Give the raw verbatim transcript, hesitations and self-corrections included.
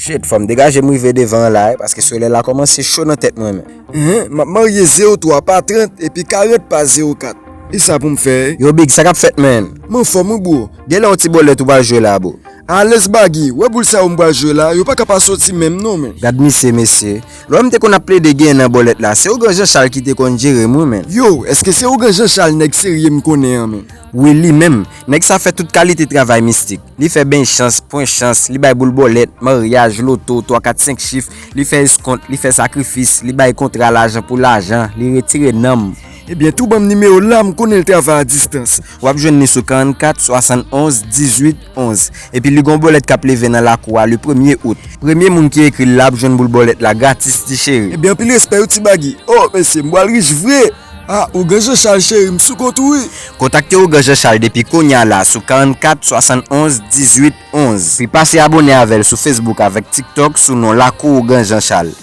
Shit, fò m degaje m rive devan an la, wi, paske solèy la kòmanse cho nan tèt mwen, men. Hen, m ap marye zewo twa pa trant epi karant pa zewo kat. E sa pou m fè? Yo, Big, sa k ap fèt, man? M anfòm, wi, bro. Genlè yon ti bòlèt ou pral jwe la, bro. Alèz, Bagy, wè boul sa yo m pral jwe la, yo pa ka pa soti menm non, men. Gad misye, mesye. Lè m te konn ap plede genyen nan bòlèt la, se Ougan Jean Charles ki te konn jere m, wi, men. Yo, èske se Ougan Jean Charles nèg serye m konnen an, men? Wi, li menm. Nèg sa fè tout kalite travay mistik. Li fè ben chans, pwen chans, li bay boul bòlèt, maryaj, loto, twa, kat, senk chif, li fè eskont, li fè sakrifis, li bay kontra lajan pou lajan, li retire nanm. Ebyen, tou ban m nimewo l la, m konnen l travay a distans. W ap jwenn li sou karannkat swasannonz dizuit onz. Epi li gon bòlèt k ap leve nan lakou a le premye out. Premye moun ki ekri l la ap jwenn boul bòlèt la gratis, ti cheri. Ebyen, anpil respè, wi, ti Bagy. Oh, mesye, m pral rich vre. Ah, Ougan Jean Charles, cheri, m sou kont ou, wi. Kontakte Ougan Jean Charles depi kounye a la sou karannkat swasannonz dizuit onz. Epi pase abòne avè l sou Facebook avèk TikTok sou non Lakou Ougan Jean Charles.